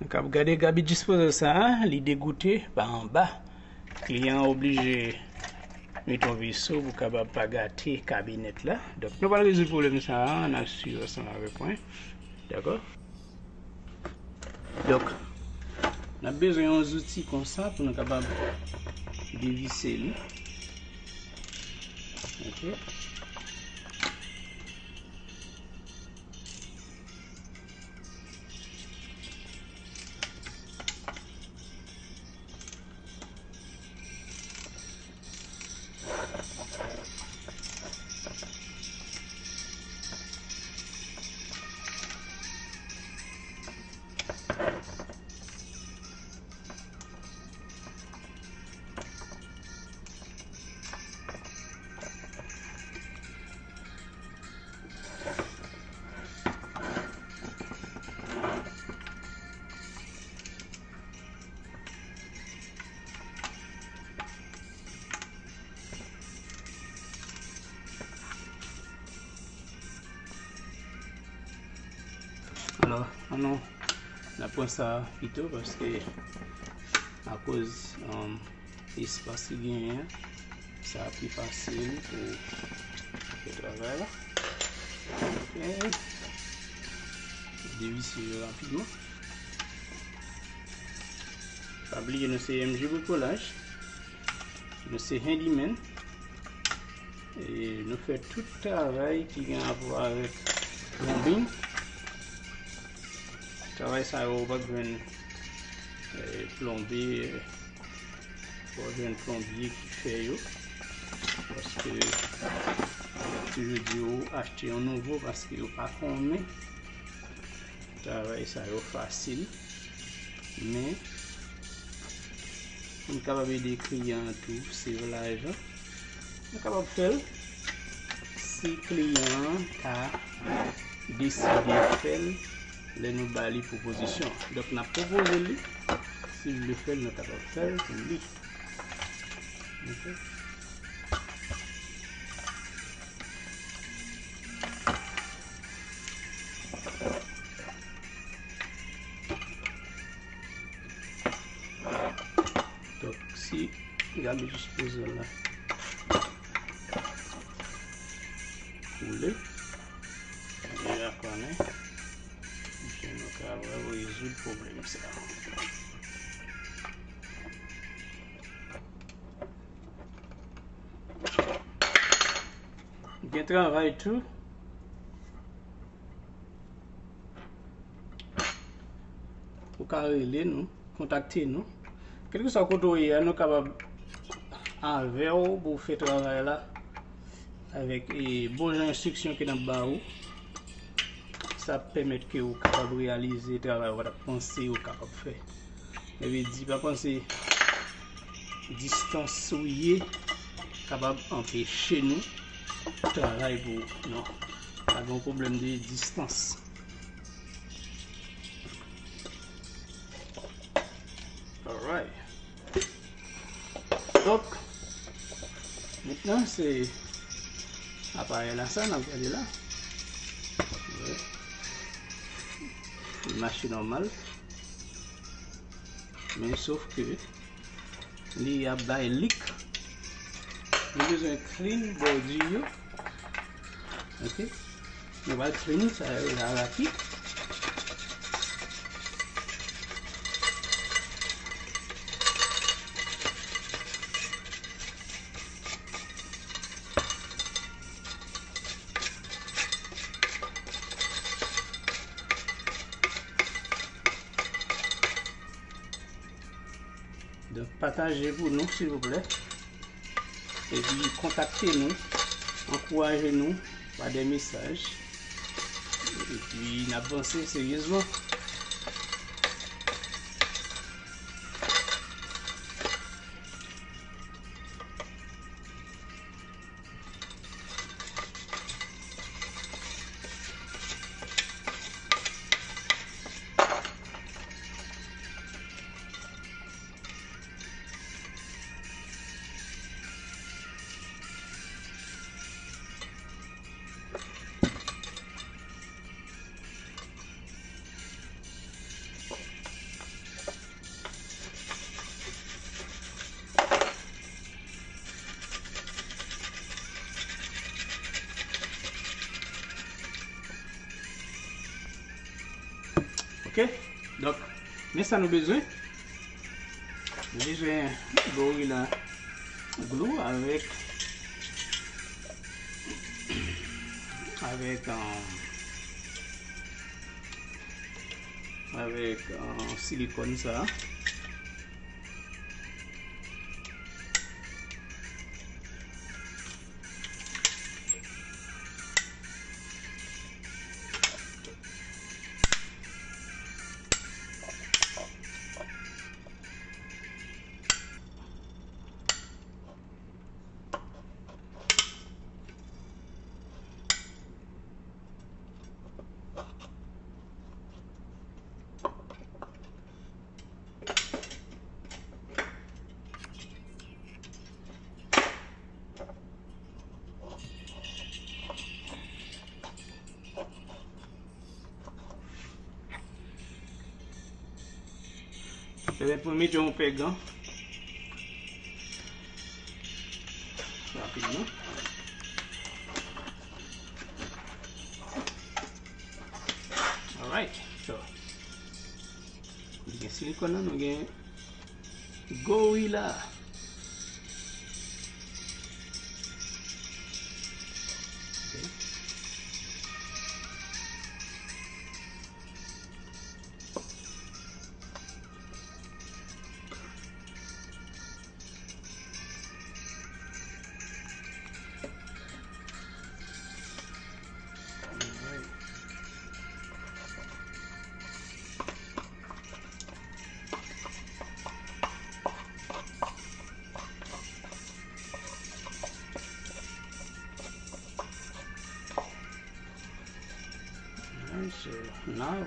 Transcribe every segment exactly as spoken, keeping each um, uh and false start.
K ap gade Gaby dispoze sa a, li degoute pa anba. Kliyan an oblije mete yon veso pou kapab pa gate kabinèt la. Donk, nou pral rezoud pwoblèm sa a, n ap swiv ansanm avèk mwen. Dakò? Donk, n ap bezwen yon zouti konsa pou nou kapab devise li. Ok. Alò, ann nou, n ap pran sa pito paske akoz, um, espas ki genyen an, sa pi fasil pou fè travay la. Ok. Devise yo rapidman. Pa bliye nou se M J Bricolage. Nou se handyman. E nou fè tout travay ki gen rapò avèk plumbing. Travay sa yo, ou p ap jwenn, eh, plonbye, ou p ap jwenn plonbye ki fè yo. Paske yo toujou di yo achte yon nouvo paske yo pa konnen. Travay sa yo fasil, men pou n kapab ede kliyan an tou, save lajan, nou kapab fè l si kliyan an ka deside fè l lè nou ba li pwopozisyon. Donk, n ap pwopoze li, si l vle fè l, nou kapab fè l pou li. Ok. Donk, si Gaby dispoze la koule, deja konnen, nou ka rezoud pwoblèm sa. Gen travay tou. Ou ka rele nou, kontakte nou. Kèlkeswa kote w ye a, nou kapab avè w pou w fè travay la avèk, e, bon jan enstriksyon ke n ap ba ou. Sa ap pèmèt ke ou kapab reyalize travay ou pa t ap panse ou kapab fè. Sa vle di, pa panse distans ou ye kapab anpeche nou travay pou ou. Non. Pa gen pwoblèm de distans. Alright. Donk, mentnan se aparèy la sa n ap gade la. Wi. Li mache nòmal. Men sof ke li ap bay lik. Nou bezwen clean bòdi yo. Ok. Nou pral clean sa yo la rapid. Donk, pataje pou nou, silvouplè. Epi, kontakte nou, ankouraje nou pa de mesaj. Epi, n ap vanse seryezman. Ok, donk, men sa nou bezwen. Nou bezwen Gorilla Glue avèk, avèk, um, avèk, um, silikòn sa. Ebyen, pou mete yon pè gan. Rapidman. Alright. So, nou gen silikòn nan, nou gen Gorilla. Ok. Alright, so now,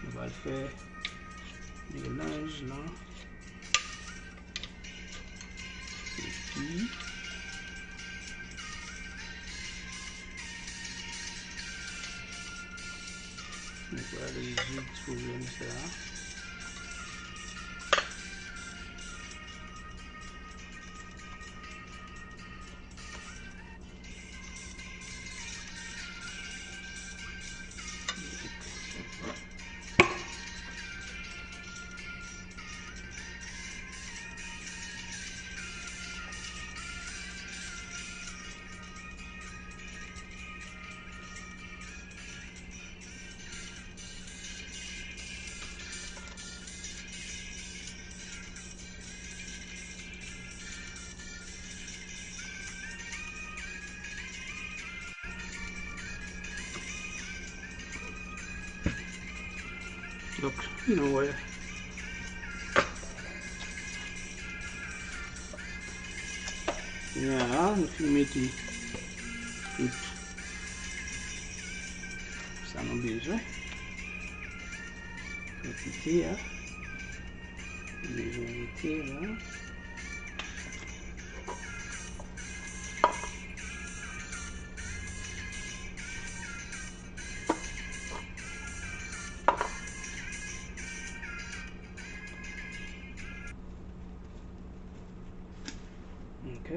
nou pral fè melanj lan. Epi, nou pral rezoud pwoblèm sa a. Donk, nou wè. Kounye a la, nou fin mete tout sa nou bezwen. Kantite a. Nou bezwen mete la. Ok.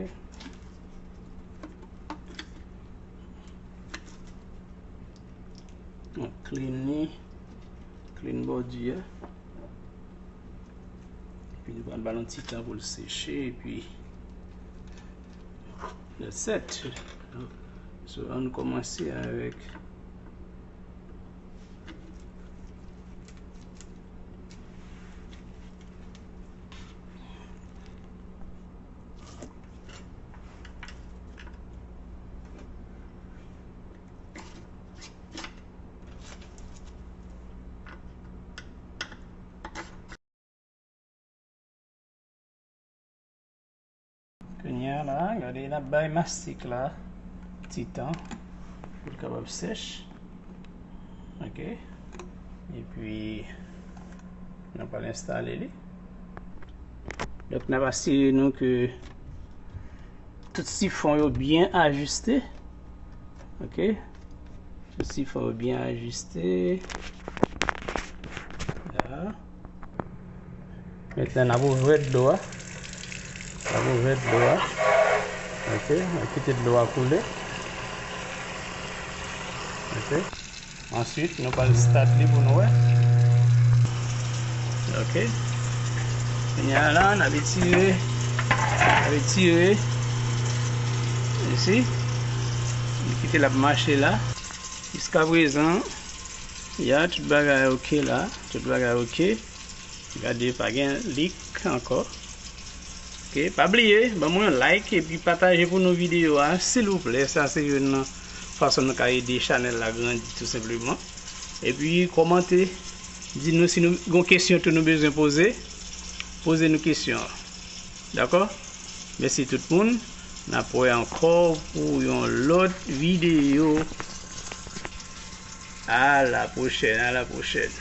Donk, clean li, clean bòdi a. Epi nou pral ba l yon ti tan pou l seche, epi that's it. So, ann kòmanse avèk Kounye a la, gade, n ap bay mastik la ti tan pou l kapab sèch. Ok. Epi, nou pral enstale li. Donk, n ap asire nou ke tout sifon yo byen ajiste. Ok. Tout sifon yo byen ajiste. La. Mentnan, n ap ouvè dlo a. N ap ouvè dlo a. Ok. N ap kite dlo a koule. Ok. Answit, nou pral start li pou nou wè. Ok. Kounye a la, n ap etire. N ap etire. Isi. N kite l ap mache la. Jiska prezan, ya, tout bagay ok la. Tout bagay ok. Gade, pa gen lik ankò. Ok, pa bliye, ban mwen yon like epi pataje pou nou videyo a, silvouplè. Sa se youn nan fason nou ka ede chanèl la grandi, tou senpleman. Epi kòmante, di nou si nou gon kesyon tou nou bezwen poze. Poze nou kesyon an. Dakò? Mèsi tout moun. N ap wè ankò pou yon lòt videyo. A la pwochèn, a la pwochèn.